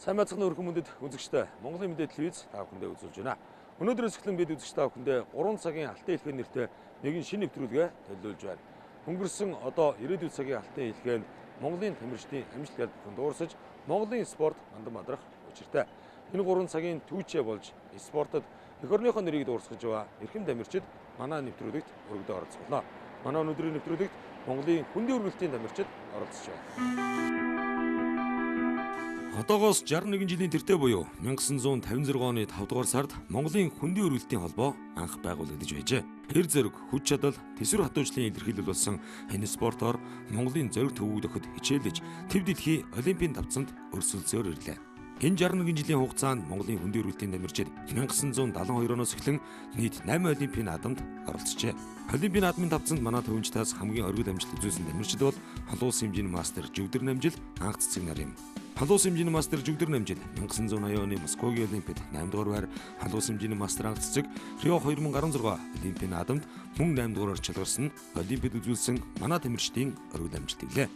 Сайн байцгаана өрхөн мөндөд үзэгчдээ. Монголын мэдээ телевиз та бүхэндээ үзүүлж байна. Өнөөдрөөс эхлэн бид үзэгч та бүхэндээ 3 цагийн алтан хэлхээ нэртэй нэгэн шинэ нэвтрүүлгээ төлөвлөж байна. Өнгөрсөн одоо ирээдүйн цагийн алтан хэлхээнд Монголын тамирчдын амжилт ял бүхэн дуурсаж Монголын спорт мандан бадрах учиртай. Энэ 3 цагийн түүчээ болж спортод эх орныхоо нэрийг дуурсгаж байгаа эрхэм тамирчид манай нэвтрүүлэгт өргөдөө оролцох болно. Манай өнөөдрийн нэвтрүүлэгт Монголын хөндийн өргөлтийн тамирчид оролцож байна. Одоогоос 61 жилийн тэртээ буюу 1956 оны 5 дугаар сард Монголын хөндийн өргөлтийн холбоо анх байгуулагдаж байжээ. Эр зориг, хүч чадал, тэсвэр хатуужлын илэрхийлэл болсон энэ спортоор Монголын зориг төвөг дөхөд хичээлж төв дэлхийн олимпийн давцанд өрсөлдсөөр ирлээ. Энэ 61 жилийн хугацаанд Монголын хөндийн өргөлтийн тамирчид 1972 оноос эхлэн нийт 8 олимпийн наадамд оролцжээ. Олимпийн наадмын давцанд манай төвөнчдөөс хамгийн оргил амжилт үзүүлсэн тамирчид бол Олон улсын хэмжээний мастер Жүгдэр Намжил, Анх Цэцэг нар юм. Олон улсын хэмжээний мастер Жүгдэр Намжил 1980 оны Москвагийн олимпиад 8 дугаар байр, олон улсын хэмжээний мастер Анх Цэцэг Рио 2016 олимпийн наадамд мөн 8 дугаараар чалгарсан олимпиад үзүүлсэн манай тамирчдын оргил амжилт гэлээ.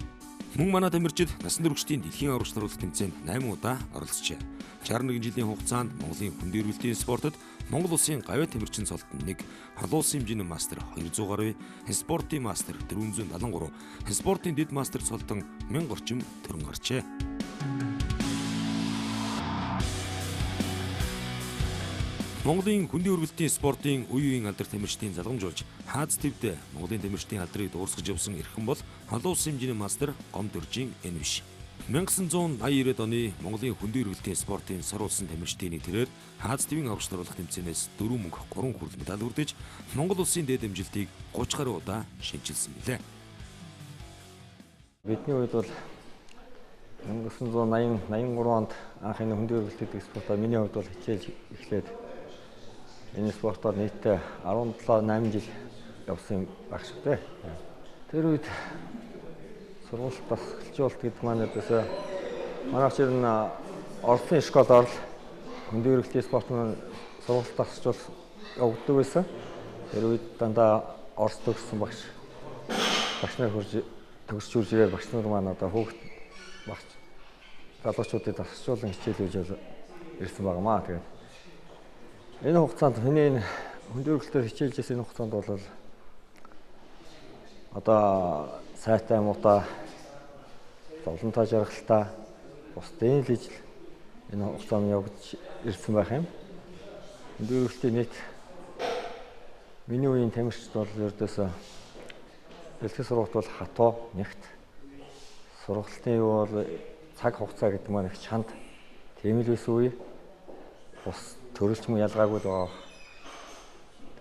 Мөн манай тамирчид насан туршидын дэлхийн аварч харуулах тэмцээнд 8 удаа оролцжээ. 61 жилийн хугацаанд Монголын хөндийн өргөлтийн спортод Монгол улсын гавьяа тамирчин цолтон 1, олон улсын хэмжээний мастер 200 гаруй, спортын мастер 473, спортын дэд мастер цолтон 1000 орчим төрөн гарчээ. Монголын хөндийн өргөлтийн спортын үе үеийн алдар тамирчдын залгамжуулж Хаз твд Монголын тамирчдын алдрыг дуурсгаж явсан эрхэм бол олон улсын хэмжээний мастер Гомдөржийн энэ биш. 1989 оны Монголын хөндийн өргөлтийн спортын сар улсын тамирчдын нэг тэрээр Хаз твийн аварч харуулах тэмцээнээс 4 мөнгө 3 хүрэл медаль хүрдэж Монгол улсын дээд амжилтыг 30 гаруй удаа шинэчилсэн билээ. Бидний үед бол 1980 83 онд анх энэ хөндийн өргөлт гэдэг спортоор миний хувьд бол хичээлж эхлээд энэ спортоор нийтдээ 17 8 жил явсан байх шиг дээ. Тэр үед сургууль дасгалжуулалт гэдэг маань ердөөсөө манай чинь Оросын школоор л хөндийн өргөлтийн спорт маань сургууль дасгалжуулалт явагддаг байсан. Тэр үед дандаа Орос төгссөн багш нар хурж төгсч үрж ирээд багш нар маань одоо хүүхд багш залуучуудыг дасгалжуулан хичээлүүлж ирсэн байгаамаа. Тэгээд энэ хугацаанд миний энэ хөндийн өргөлтөөр хичээлж байсан энэ хугацаанд бол одоо сайтай муутай, зовлонтой жаргалтай, бусдын л ижил энэ хугацаанд явагдаж ирсэн байх юм. Хөндийн өргөлтийн нийт миний үеийн тамирчид бол ердөөсөө бэлтгэл сургалт бол хатуу нэгт. Сургалтын юу бол цаг хугацаа гэдэг маань их чанд. Тийм л байсан үе. Бус төрөлч мөн ялгаагүй л байгаа.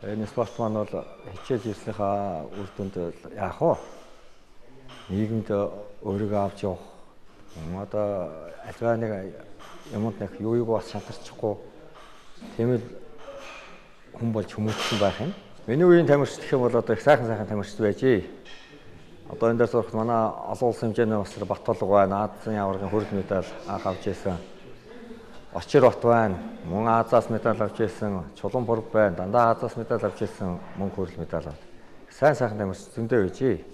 Тэгээ энэ спорт маань бол хичээлж ирснийхаа үр дүнд яах вэ? Нийгэмд өөрийгөө авч явах. Одоо альва нэг юмд нэг юу юуг бас шантарчихгүй. Тийм л хүн болж хүмүүжсэн байх юм. Миний үеийн тамирчид гэх юм бол одоо их сайхан сайхан тамирчид байжээ. Одоо энэ дээр сурахад манай олон улсын хэмжээний мастер Батулга байна. Азийн аваргын хүрэл медаль анх авч ирсэн. Очир бат байна. Мөн Азиас медаль авч ирсэн. Чулуун пург байна. Дандаа Азиас медаль авч ирсэн. Мөн хүрэл медаль авт. Сайн сайхан тамирч зөндөө байжээ.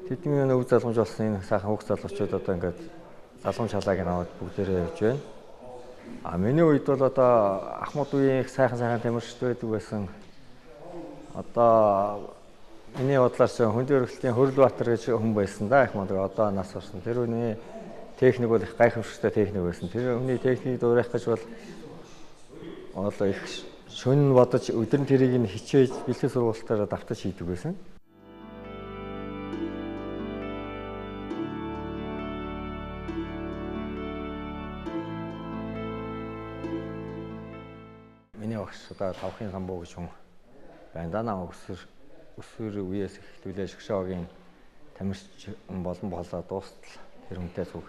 Тэдний өв залгамж болсон энэ сайхан хүүхд залуучууд одоо ингээд залгамж халааг нь аваад бүгдээрээ явж байна. А миний үед бол одоо ахмад үеийн их сайхан сайхан тамирчид байдаг байсан. Одоо миний бодлоор ч хөндийн өргөлтийн Хөрөлбаатар гэж хүн байсан да их мундаг одоо нас барсан. Тэр хүний техник бол их гайхамшигтай техник байсан. Тэр хүний техникийг дуурайх гэж бол их шөнө бодож өдөр нь тэрийг нь хичээж бэлтгэл сургалтаараа давтаж хийдэг байсан. Миний багш одоо Тавхын самбуу гэж хүн байна да. Наа өсвөр үеэс эхлүүлээ шгшоогийн тамирч болон болоо дуустал тэр хүнтэй зүг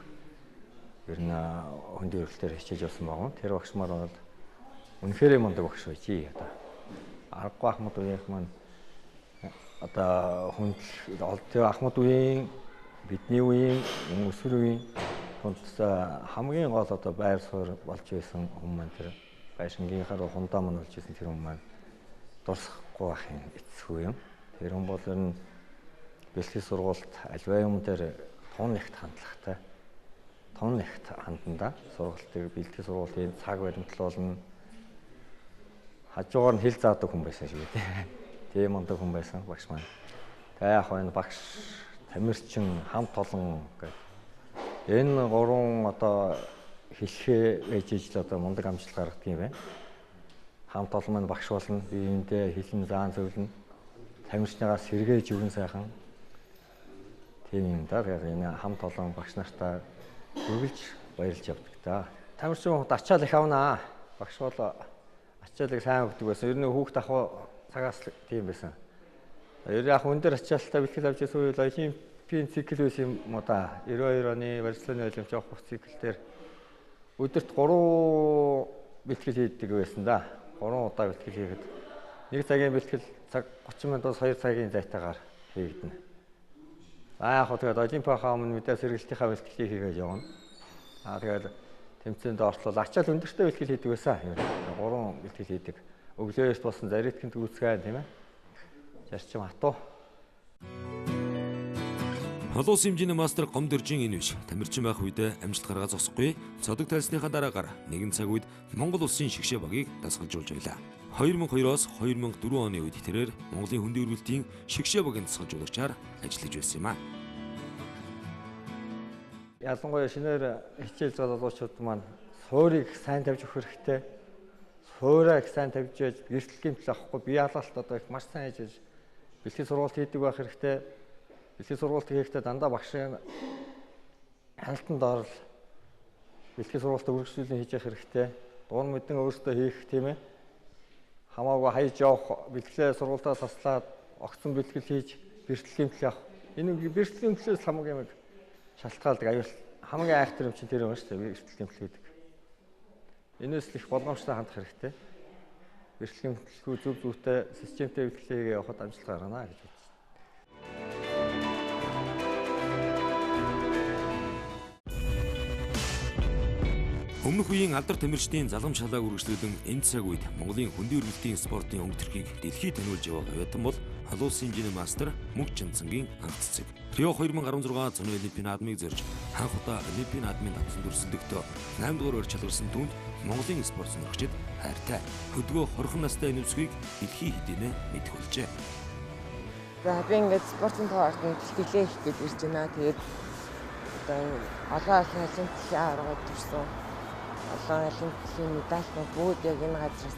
ер нь хөндийн өргөлтөөр хичээж явсан байгаа. Тэр багш маань бол үнэхээр мундаг багш байжээ. Одоо аргагүй ахмад үеийнх маань одоо хүндэл тэр ахмад үеийн бидний үеийн өсвөр үеийн тунд хамгийн гол одоо байр суурь болж байсан хүн маань тэр байшингийнхаар хундаа маань болж байсан тэр хүн маань дурсахгүй байх юм эцсгүй юм. Тэр хүн бол ер нь бэлтгэл сургуульд альва юм дээр тун ихт хандлагатай. Том нэгт хандан да. Сургалтыг бэлтгэл сургуулийн цаг баримтлуулна. Хажуугаар нь хэл заадаг хүн байсан шиг үү. Тийм мундаг хүн байсан багш маань. Тэгээ яг энэ багш Тамирчин хамт олон гэх энэ гурван одоо хэлхээ байж ижил одоо мундаг амжилт гаргадаг юм байна. Хамт олон маань багш болно. Биеиндээ хилэн заан зөвлөнө. Тамирчныгаас сэргээж өгөн сайхан. Тийм юм да. Тэгэхээр энэ хамт олон багш нартаа үргэлж баярлж явдаг да. Тамирчин хүүхд ачаал их авнаа. Багш бол ачаалыг сайн өгдөг байсан. Ер нь хүүхд ах цагаас тийм байсан. Ер яг өндөр ачаалттай бэлтгэл авч ирсэн үед олимпийн цикл байсан юм уу да. 92 оны Барселоны олимп явах цикл дээр өдөрт 3 бэлтгэл хийдэг байсан да. 3 удаа бэлтгэл хийхэд нэг цагийн бэлтгэл цаг 30 минутаас 2 цагийн зайтайгаар хийгдэнэ. За яг хөө тэгээд олимпийнхаа өмнө мэдээ сэргэлтийнхаа бэлтгэлийг хийгээд явна. Аа тэгээд тэмцээнд ортлол ачаал өндөртэй бэлтгэл хийдэг байсан. 3 бэлтгэл хийдэг. Өглөөс болсон заритгэнд гүйцэтгэн тийм ээ. Зарчим хатуу. Олон улсын хэмжээний мастер Гомдөржийн энэ биш. Тамирчин байх үедээ амжилт гаргаа зогсохгүй. Цодог тайлсныхаа дараагаар нэгэн цаг үед Монгол улсын шигшээ багийг дасгалжуулж байлаа. 2002-оос 2004 оны үед тэрээр Монголын хөндийн өргөлтийн шигшээ багийн дасгалжуулагчаар ажиллаж байсан юм а. Ялангуяа шинээр хичээл залуучууд маань суурийг сайн тавьж өгөх хэрэгтэй. Суураа их сайн тавьж яаж гэртэл гэмтэл авахгүй бие халаалт одоо их маш сайн хийж бэлтгэл сургалт хийдэг байх хэрэгтэй. Бэлтгэл сургалт хийхдээ дандаа багшийн хяналтанд орол бэлтгэл сургалтаа үргэлжлүүлэн хийж явах хэрэгтэй. Дуун мэдэн өөртөө хийх тийм ээ. Хамаагүй хайж явах, бэлтгэлээ сургалтаа таслаад огцон бэлтгэл хийж бэртэл гэмтэл явах. Энэ бэртэл гэмтлээс хамгийн юм шалтгаалдаг аюул хамгийн айхтар юм чинь тэр юм шүү дээ. Бэртэл гэмтэл гэдэг. Энээс л их болгоомжтой хандах хэрэгтэй. Бэртэл гэмтэлгүй зөв зүйтэй системтэй бэлтгэлээ явахад амжилт гаргана гэж бодсон. Өмнөх үеийн алдар тамирчдын залгам шалааг үргэлжлүүлэн энэ цаг үед Монголын хөндийн өргөлтийн спортын өнгө төрхийг дэлхийд таниулж яваа оюутан бол олон улсын хэмжээний мастер Мөнх Чанцангийн анх цэцэг. Рио 2016 зуны олимпийн наадмыг зорж анх удаа олимпийн наадмын давсан өрсөлдөгтөө 8 дугаар байр чалгарсан түүнд Монголын спорт сонирхчид хайртай. Хөдгөө 20 настай энэ үсгийг дэлхийн хэдийнэ мэдэх болжээ. За би ингээд спортын тоорд бэлтгэлээ хийх гэж ирж байна. Тэгээд одоо олон олон олимпийн аваргууд төрсөн. Олон олимпийн медальнууд бүгд яг энэ газраас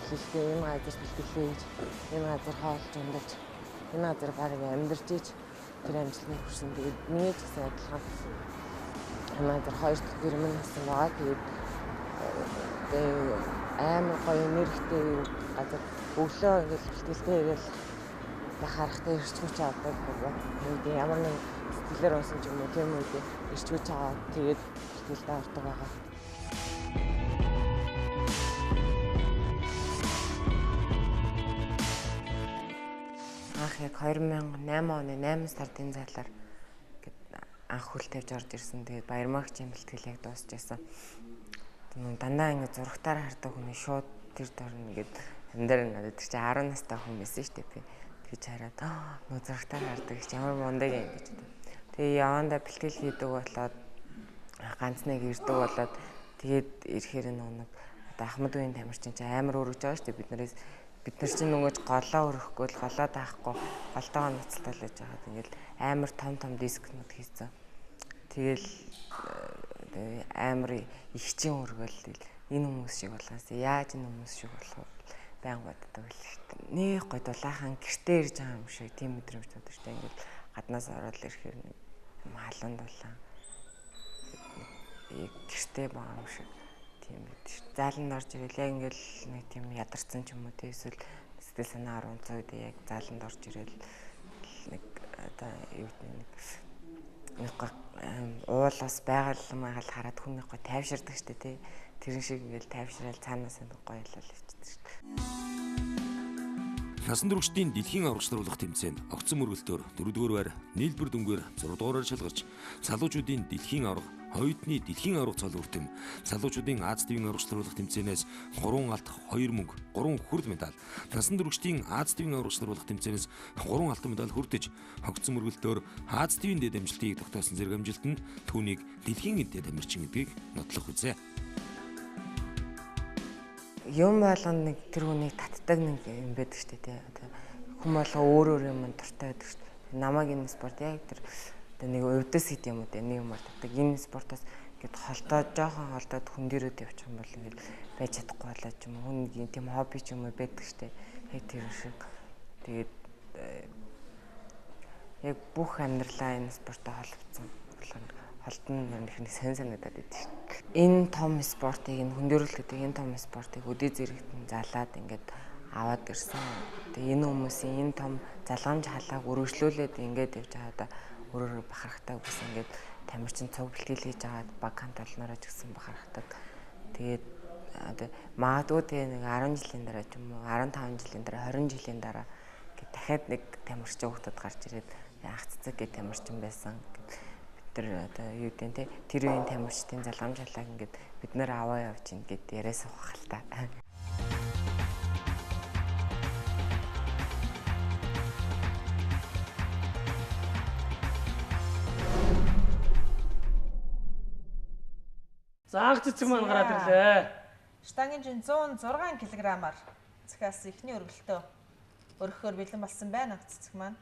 эхэлсэн, энэ газар бэлтгэлээ хийж, энэ газар хоолж ундаж, энэ газар бараг амьдарч иж тэр амжилтанд хүрсэн. Тэгээд миний ч гэсэн адилхан энэ газар 2 дахь гэрмэн болсон байгаа. Тэгээд амар гоё энергитэй газар өглөө ингээд бэлтгэлтэй ирээл харахтай эрч хүч авдаг. Үед ямар нэг сэтгэлээр унсан ч юм уу тийм үед эрч хүч аваад тэгээд бэлтгэлдээ ордог байгаа. Анх яг 2008 оны 8 сард энэ залаар анх хөл тавьж орж ирсэн. Тэгээд Баярмагчийн бэлтгэл яг дуусч байсан. Дандаа ингэ зурагтаар хардаг хүний шууд тэр дорно ингээд амьдрал надад тэр чинь 10 настай хүн байсан шүү дээ би. Тэгж хараад нөө зурагтаар хардаг чи ямар мундаг юм гэж бодсон. Тэгээ явандаа бэлтгэл хийдэг болоод ганц нэг ирдэг болоод тэгээд ирэхээр нэг одоо Ахмад үеийн тамирчин чинь амар өргөж байгаа шүү дээ биднээс. Бид нар чинь нөгөөж голоо өрөхгүй л голоо даахгүй голтойгоо ноцолтой л байж байгаад ингээл амар том том дискнүүд хийсэн. Тэгэл амар их чин өргөл энэ хүмүүс шиг болгоос яаж энэ хүмүүс шиг болох вэ? Баян боддог л шүү дээ. Нэг гой дулаахан гэртээ ирж байгаа юм шиг тийм мэдрэмж төрдөг шүү дээ. Ингээл гаднаас ороод ирэхээр нэг юм халуун дулаан гэртээ байгаа юм шиг тийм байдаг шүү. Зааланд орж ирэл яг ингээл нэг тийм ядарсан ч юм уу те эсвэл сэтгэл санаа унцаа үед яг зааланд орж ирэл нэг одоо юу гэдэг нэг уулаас байгаль магаал хараад хүн нэг гой тайвширдаг шүү дээ те. Тэрэн шиг ингээл тайвшраал цаанаас нэг гоё ялал явчихдаг шүү дээ. Насан туршдын дэлхийн аваргач болох тэмцээнд огцон мөргөлтөөр 4-р байр, нийлбэр дүнгээр 6-р шалгарч залуучуудын дэлхийн аварга оюутны дэлхийн аварга цол үрдэм, залуучуудын Аз тивийн аваргачлруулах тэмцээнээс 3 алт 2 мөнгө, 3 хүрд медаль, насан туршидын Аз тивийн аваргачлруулах тэмцээнээс 3 алтан медаль хүртэж, хогцсон мөргөлтөөр Аз тивийн дэд амжилтыг тогтоосон зэрэг амжилт нь түүнийг дэлхийн дэд тамирчин гэдгийг нотлох үзээ. Юм болгоно нэг тэр хүнийг татдаг нэг юм байдаг шүү дээ, тий. Хүн болго өөр өөр юм дуртай байдаг шүү дээ. Намайг энэ спорт яг тэр одоо нэг өвдөс гэдэг юм уу те, нэг юмар татдаг. Энэ спортоос ингээд холдоод жоохон холдоод хүн дээрөөд явчих юм бол ингээд байж чадахгүй болоо ч юм уу. Хүн нэг тийм хобби ч юм уу байдаг шүү дээ. Яг тэр шиг. Тэгээд яг бүх амьдралаа энэ спорттой холбогдсон. Холдон нэг сайн санагдаад байдаг шүү дээ. Энэ том спортыг, энэ хүндөрөл гэдэг энэ том спортыг өдөө зэрэгтэн залаад ингээд аваад ирсэн. Тэгээ энэ хүмүүсийн энэ том залгамж халааг өргөжлүүлээд ингээд явж байгаадаа өөрөөр бахархдаг бас ингээд тамирчин цуг бэлтгэл хийж байгаад баг хамт олноороо ч гэсэн бахархдаг. Тэгээд одоо магадгүй тэгээ нэг 10 жилийн дараа ч юм уу 15 жилийн дараа 20 жилийн дараа ингээд дахиад нэг тамирчин хүүхдүүд гарч ирээд анх цэцэг гэх тамирчин байсан. Бид нар одоо юу гэдэг те, тэр үеийн тамирчдын залгамж халааг ингээд бид нэр аваа явж ин гэд яриа суух хэл та. За анх цэцэг маань гараад ирлээ. Штангийн жин 106 кг-аар захиалсан эхний өргөлтөө өргөхөөр бэлэн болсон байна анх цэцэг маань.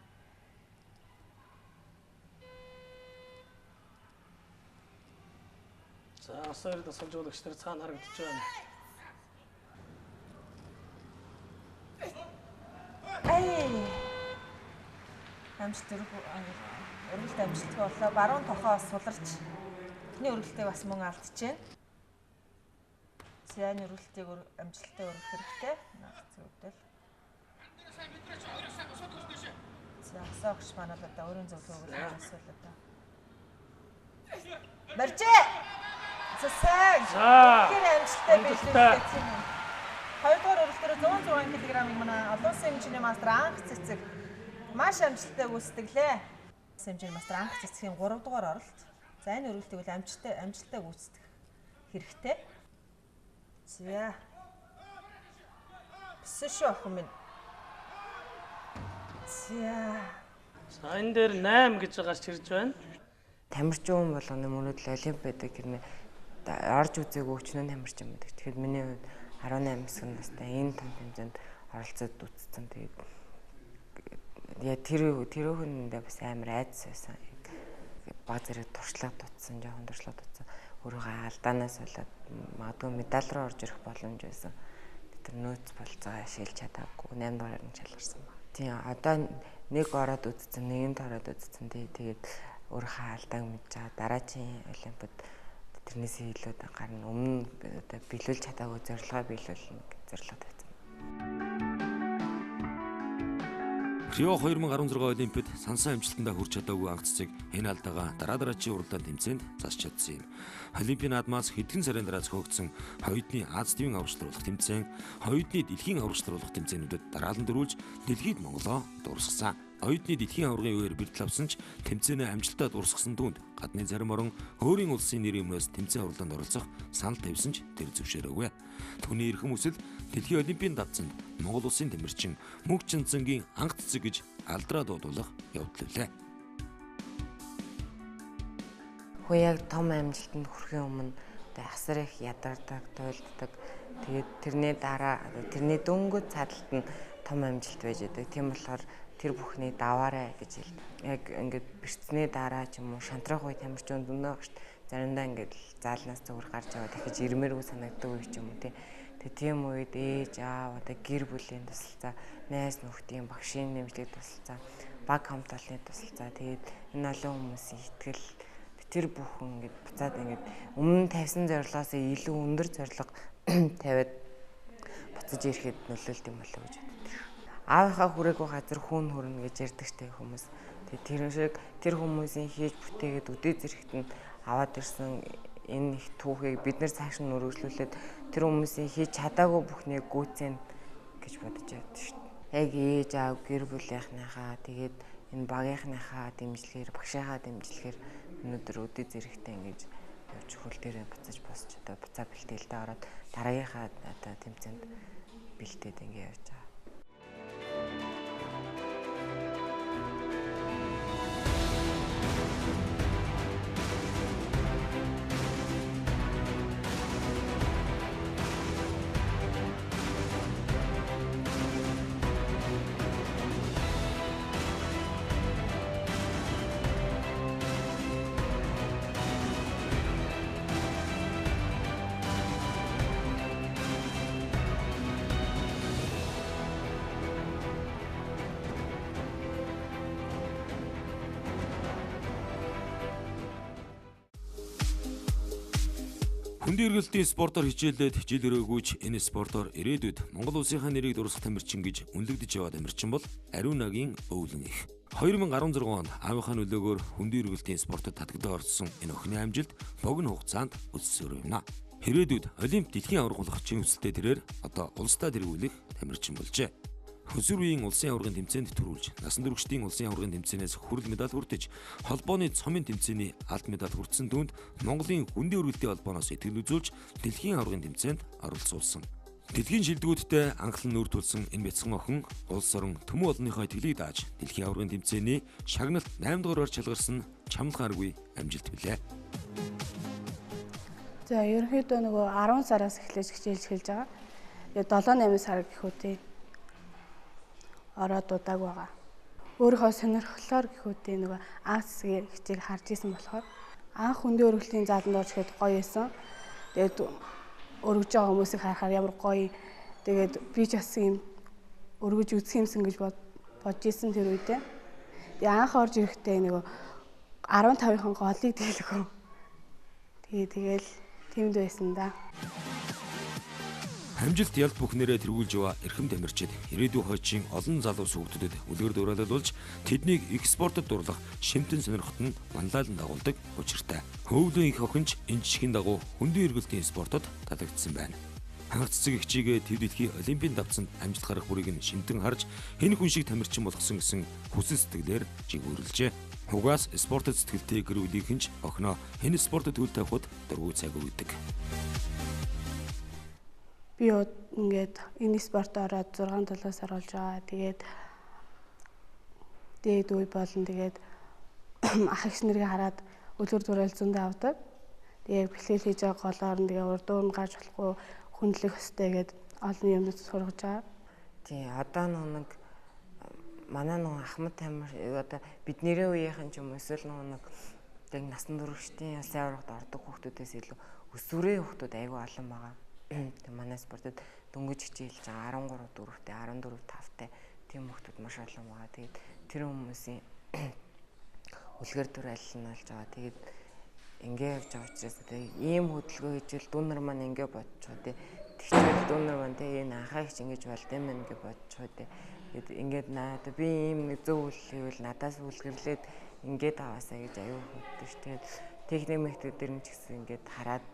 За осоор дасгалжуулагч нар цаана харагдаж байна. Ай. Амжилт өргөлт амжилтгүй боллоо. Баруун тохоо суларч эхний өргөлтийг бас мөн алдчихээн. За энэ өргөлтийг амжилттай өргөх хэрэгтэй. Наац зүгдэл. За асаа огш маань л одоо өөрийн зөвлөгөөг л асуул одоо. Барьжээ. За сайн. Тэгэхээр амжилттай бэлдсэн юм. Хоёрдугаар өргөлтөөр 106 кг-ыг манай олон улсын хэмжээний мастер анх цэцэг маш амжилттай гүйцэтгэлээ. Улсын хэмжээний мастер анх цэцгийн 3 дугаар оролт. За энэ өргөлтийг бол амжилттай гүйцэтгэх хэрэгтэй. За. Биссэн шүү охин минь. За. За энэ дээр 8 гэж гарч ирж байна. Тамирчин хүн болгоны мөрөөдөл олимп байдаг гэрнэ орж үзээгүй өчнөө тамирчин байдаг. Тэгэхээр миний хувьд 18 хэсэг настай энэ том тэмцээнд оролцоод үзсэн. Тэгээд яа тэр хүндээ бас амар айдас байсан. Баг зэрэг туршлага дутсан, жоохон туршлага дутсан. Өөрийнхөө алдаанаас болоод магадгүй медаль руу орж ирэх боломж байсан. Тэр нөөц болцоо ашиглаж чадаагүй 8 дугаар нь шалгарсан баг. Тийм одоо нэг ороод үзсэн, нэгэнт ороод үзсэн. Тэгээд өөрийнхөө алдааг мэдж байгаа. Дараагийн олимпиад тэрнээсээ илүү гарна. Өмнө одоо биелүүлж чадаагүй зорилгоо биелүүлнэ гэж зорилго тавьсан. Рио 2016 Олимпиад сансан амжилтандаа хүрч чадаагүй анх цэцэг энэ алдаага дараа дараачийн уралдаан тэмцээнд засч чадсан юм. Олимпийн наадмаас хэдхэн сарын дараа зохиогдсон оюутны Аз тивийн аваргачлуулах тэмцээн, оюутны дэлхийн аваргачлуулах тэмцээнүүдэд дараалан дөрүүлж дэлхийд Монголоо дуурсгасан. Оюутны дэлхийн аваргын үеэр бэрдэл авсан ч тэмцээнээ амжилттай дуурсгасан түүнд гадны зарим орон өөрийн улсын нэрийн өмнөөс тэмцээн уралдаанд оролцох санал тавьсан ч тэр зөвшөөрөөгүй. Түүний эрхэм хүсэл дэлхийн олимпийн давцанд Монгол улсын тамирчин Мөнх-Чинцэнгийн анх цэцэг гэж алдраа дуудуулах явдал билээ. Хүн яг том амжилтанд хүрэхийн өмнө асар их ядардаг, туйлддаг. Тэгээд тэрний дараа тэрний дөнгөж цадалт нь том амжилт байж байдаг. Тийм болохоор тэр бүхний даваарай гэж хэлдэг. Яг ингээд бэрцний дараа ч юм уу шантрах үе тамирчин зөндөө багш заримдаа ингээд заалнаас зүгээр гарч яваа дахиж ирмээргүй санагддаг үе ч юм уу тий. Тэгээ тийм үед ээж аав одоо гэр бүлийн тусалцаа, найз нөхдийн багшийн нэмжлэг тусалцаа, баг хамт олонны тусалцаа. Тэгээд энэ олон хүмүүсийн итгэл тэр бүхэн ингээд буцаад ингээд өмнө тавьсан зорилгоос илүү өндөр зорилго тавиад буцаж ирэхэд нөлөөлт юм болоо гэж боддог. Аавынхаа хүрээгүй газар хүүн хүрнэ гэж ярьдаг штэ хүмүүс. Тэгээ тэр шиг тэр хүмүүсийн хийж бүтээгээд өдөө зэрэгт нь аваад ирсэн энэ их түүхийг бид нэр цааш нь өргөжлүүлээд тэр хүмүүсийн хийж чадаагүй бүхнийг гүйцэн гэж бодож явдаг шүү дээ. Яг ээж аав гэр бүлийнхнийхаа тэгээд энэ багийнхныхаа дэмжлэгээр багшийнхаа дэмжлэгээр өнөөдөр өдөө зэрэгтээ ингэж Явж хөл дээрээ буцаж босч одоо буцаа бэлтгэлдээ ороод дараагийнхаа одоо тэмцээнд бэлтээд ингэ явж байгаа. Хөндийн эргэлтийн спортоор хичээллээд жил өрөөгүйч энэ спортоор ирээдүйд Монгол улсынхаа нэрийг дурлах тамирчин гэж үнэлэгдэж яваа тамирчин бол Ариунагийн Өвлөн их. 2016 онд аавынхаа нөлөөгөөр хөндийн эргэлтийн спортод татагдаа орсон энэ охины амжилт богино хугацаанд өссөөр байна. Ирээдүйд Олимп дэлхийн аварга болох чин хүсэлтэд тэрээр одоо улсдаа тэргүүлэх тамирчин болжээ. Хөсөр үеийн улсын аваргын тэмцээнд төрүүлж, насан туршидын улсын аваргын тэмцээнээс хүрэл медаль хүртэж, холбооны цомын тэмцээний алт медаль хүртсэн түүнд Монголын хөндийн өргөлтийн холбооноос итгэл үзүүлж, дэлхийн аваргын тэмцээнд оролцуулсан. Дэлхийн шилдэгүүдтэй анхлан нүүр тулсан энэ бяцхан охин улс орон төмөн олонныхоо итгэлийг дааж, дэлхийн аваргын тэмцээний шагналт 8 дугаар шалгарсан чамлахааргүй амжилт билээ. За ерөнхийдөө нөгөө 10 сараас эхлэж хичээлж эхэлж байгаа. Тэгээ 7 8 сар гэх үү ороод удааг байгаа. Өөрийнхөө сонирхлоор гэх үү нөгөө анх хэсгийг хичээл харж исэн болохоор анх хөндийн өргөлтийн зааланд орж ирэхэд гоё байсан. Тэгээд өргөж байгаа хүмүүсийг харахаар ямар гоё. Тэгээд би ч бас юм өргөж үзэх юмсан гэж бодож исэн тэр үедээ. Тэгээд анх орж ирэхдээ нөгөө 15-ын голыг дийлэхөө. Тэгээл тиймд байсан да. Амжилт ялт бүхнээрээ тэргүүлж яваа эрхэм тамирчид ирээдүйн хойчийн олон залуус хүүхдүүдэд үлгэр дуурайлуулж тэднийг их спортод дурлах шимтэн сонирхот нь манлайлан дагуулдаг учиртай. Хөвлөн их охинч энэ жишгийн дагуу хөндийн эргэлтийн спортод татагдсан байна. Хангар цэцэг эгчийгээ төв дэлхийн олимпийн давцанд амжилт гаргах бүрийг нь шимтэн харж хэн хүн шиг тамирчин болгосон гэсэн хүсэл сэтгэлээр жигүүрлжээ. Хугаас спортод сэтгэлтэй гэр бүлийнхэн ч охиноо энэ спортод хөл тавихад дургүй цаг өгдөг. Би ингээд энэ спорт ороод 6 7 сар болж байгаа. Тэгээд дээд үе болон тэгээд ах эгч нарыг хараад үлгэр дуурайл зөндөө авдаг. Тэгээд бэлтгэл хийж байгаа голоор нь тэгээд урд нь гарч болохгүй хүндлэх өстэй гээд олон юм сургаж байгаа. Тий, одоо нэг манай нэг Ахмад тамир одоо бидний үеийнхэн ч юм эсвэл нэг тэг насан туршидын улсын аваргад ордог хүүхдүүдээс илүү өсвөрийн хүүхдүүд айгүй олон байгаа. Тэг манай спортод дөнгөж хичээлж байгаа 13 4-тэй 14 5-тай тийм хүүхдүүд маш олон байгаа. Тэгээд тэр хүмүүсийн үлгэр дуурайл нь болж байгаа. Тэгээд ингээ явж байгаа учраас тэгээд ийм хөдөлгөөн хийжвэл дүү нар маань ингээ бодчихоо тий. Тэгчвэл дүү нар маань тий энэ анхаагч ингэж болд юм байна гэж бодчихоо тий. Тэгээд ингээд наа одоо би ийм нэг зөв үйл хийвэл надаас үлгэрлээд ингээд аваасаа гэж аюу хөддөг ш. Тэгээд техник мэхтэг дээр нь ч гэсэн ингээд хараад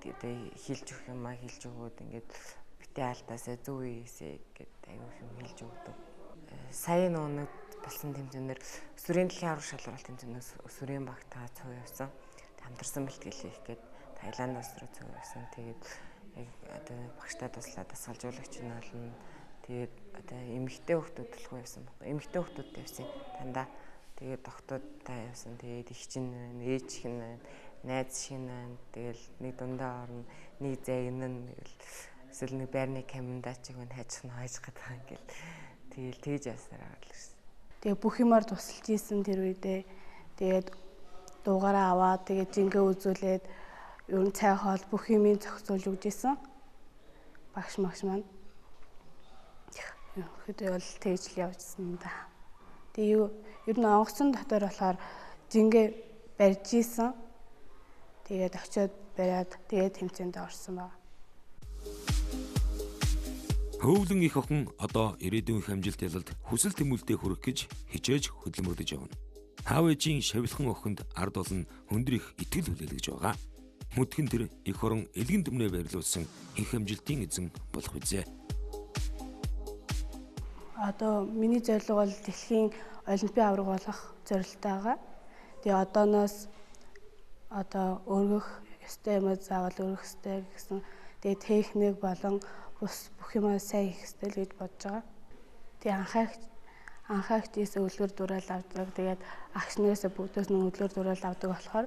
тэгээд хилж өгөх юм а хилж өгөөд ингээд битээ алдаасаа зөв хийсэй гэд аюу юм хилж өгдөг. Сая нөгөө нэг болсон тэмцээнээр өсвөрийн дэлхийн аварга шалралт тэмцээнээс өсвөрийн багтаа цуг явсан. Хамтарсан бэлтгэл хийх гээд Таиланд улс руу цуг явсан. Тэгээд яг одоо багштай туслаад дасгалжуулагч нь болно. Тэгээд одоо эмэгтэй хүүхдүүд төлхөө явсан байхгүй. Эмэгтэй хүүхдүүд явсан дандаа. Тэгээд доктуудтай явсан. Тэгээд их чинь байна, ээж их нь байна, найз шиг байна. Тэгэл нэг дундаа орно, нэг загнана гэл эсвэл нэг байрны камендачиг байна хайчих нь хайж гадаа ингээл тэгэл тэгж ясаар байгаа л гэсэн. Тэгээ бүх юмар тусалж исэн тэр үедээ. Тэгээд дуугаараа аваад тэгээд жингээ үзүүлээд ер нь цай хоол бүх юмыг зохицуулж өгч исэн. Багш магш маань. Ерөнхийдөө бол тэгж л явжсан да. Тэгээ юу ер нь онгоцон дотор болохоор жингээ барьж исэн. Тэгээд очиод бариад тэгээд тэмцээнд орсон байна. Хөвлөн их охин одоо ирээдүйн их амжилт ялалд хүсэл тэмүүлэлтэд хүрэх гэж хичээж хөдөлмөрлөж явна. Аав ээжийн шавилхан охинд ард олон өндөр их итгэл хүлээлгэж байгаа. Мөдгөн тэр эх орон элгэн дүмнээ байрлуулсан их амжилтын эзэн болох үзээ. Одоо миний зорилго бол дэлхийн олимпийн аварга болох зорилттой байгаа. Тэгээ одооноос одоо өргөх Ёстой юм заавал өргөх ёстой гэсэн. Тэгээ техник болон бус бүх юмаа сайн хийх ёстой л гэж бодож байгаа. Тэгээ анхаагчээс өлгөр дураал авдаг. Тэгээд агч нараас бүгдээс нь өлгөр дураал авдаг болохоор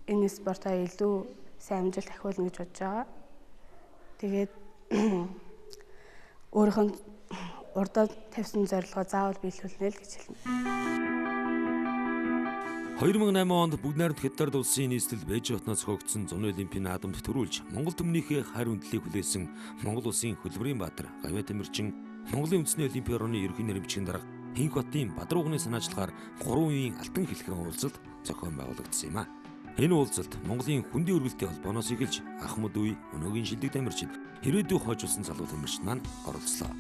энэ спортоо илүү сайн амжилт ахиулна гэж бодож байгаа. Тэгээд өөрийнх нь урдаа тавьсан зорилгоо заавал биелүүлнэ л гэж хэлнэ. 2008 онд Бүгд найрамдах Хятад улсын нийслэл Бээжин хотноос зохиогдсон зуны олимпийн наадамд төрүүлж Монгол түмнийхээ хайр хүндлэлийг хүлээсэн Монгол улсын хөлбөрийн баатар Гавьяа Тамирчин Монголын үндэсний олимпийн орны ерөнхий нэрэмжийн дарга Хинх хотын Бадруугны санаачлагаар 3 үеийн алтан хэлхэн уулзалт зохион байгуулагдсан юм а. Энэ уулзалт Монголын хөндийн өргөлтийн холбооноос эхэлж Ахмад үе, өнөөгийн шилдэг тамирчид, ирээдүйн хойжуулсан залуу тамирчид маань оролцлоо.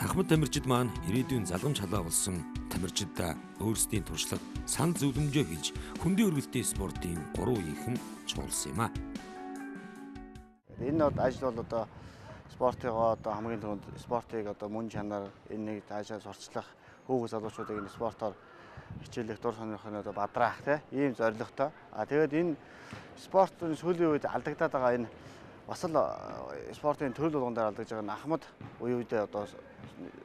Ахмад тамирчид маань ирээдүйн залгамж халаа болсон тамирчиддаа өөрсдийн туршлага, санал зөвлөмжөө хэлж хөндийн өргөлтийн спортын 3 үеийнхэн чуулсан юм а. Энэ ажил бол одоо спортыгоо одоо хамгийн түрүүнд спортыг одоо мөн чанар энэ нэг цаашаа сурчлах хүүхэн залуучуудыг энэ спортоор хичээлэх дур сонирхолыг одоо бадраах те ийм зорилготой. А тэгээд энэ спортын сүүлийн үед алдагдаад байгаа энэ бас л спортын төрөл болгон дээр алдагдж байгаа Ахмад үе үедээ одоо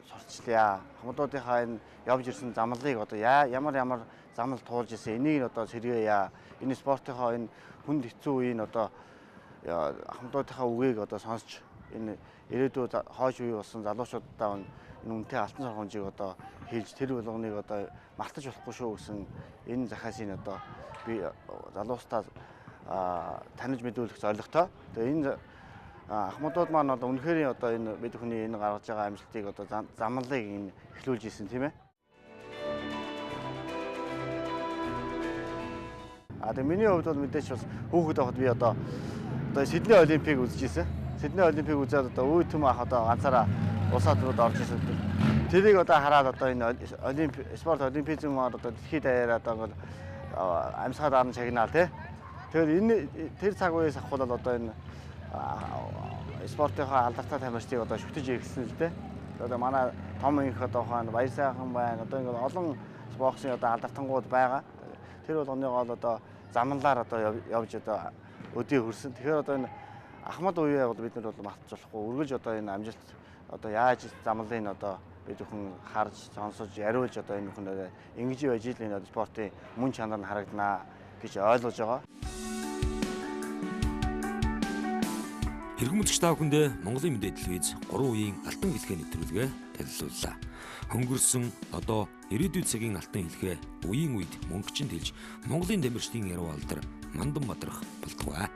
сурталчлаа. Ахмадуудынхаа энэ явж ирсэн замлыг одоо ямар замал туулж ирсэн энийг нь одоо сэргээе. Энэ спортынхаа энэ хүнд хэцүү үеийг одоо ахмадуудынхаа үгийг одоо сонсч энэ ирээдүйд хойш үе болсон залуучуудаа энэ үнэтэй алтан соргомжийг одоо хийж тэр болгоныг одоо мартаж болохгүй шүү гэсэн энэ захиасыг одоо би залуустаа таних мэдүүлэх зорилготой. Тэгээ энэ ахмадууд маань одоо үнэхээр одоо энэ бид бүхний энэ гаргаж байгаа амжилтыг одоо замлыг энэ эхлүүлж ирсэн тийм ээ. А тэгээ миний хувьд бол мэдээч бас хүүхэд байхад би одоо Сидней олимпийг үзэж ирсэн. Сидней олимпийг үзээд одоо үе төм ах одоо ганцаараа улсаа төрөд орж ирсэн. Тэрийг одоо хараад одоо энэ олимп спорт олимпизмаар одоо дэлхийд даяараа одоо ингээл амьсгаа дарна чагнаал тий. Тэгэхээр энэ тэр цаг үеэс ахвал одоо энэ спортынхаа алдартай тамирчдыг одоо шүтэж ирсэн л дээ. Одоо манай том инх одоо хаан баяр сайхан байна. Одоо ингээл олон боксын одоо алдартангууд байгаа. Тэр болгоныг бол одоо замналаар одоо явж одоо өдий хөрсөн. Тэгэхээр одоо энэ Ахмад үеэ бол бид нар бол мартаж болохгүй. Үргэлж одоо энэ амжилт одоо яаж замлын одоо бид бүхэн харж, сонсож, яриулж одоо энэ бүхэн ингэж байж ил энэ спортын мөн чанар нь харагданаа гэж ойлгож байгаа. Хэрхэн үзэгч та бүхэндээ Монголын мэдээ телевиз 3 үеийн алтан хэлхээ нэвтрүүлгээ танилцууллаа. Хөнгөрсөн одоо ирээдүйн цагийн алтан хэлхээ үеийн үед мөнгөчөнд хэлж Монголын тамирчдын яруу алдар мандан бадрах болтугай.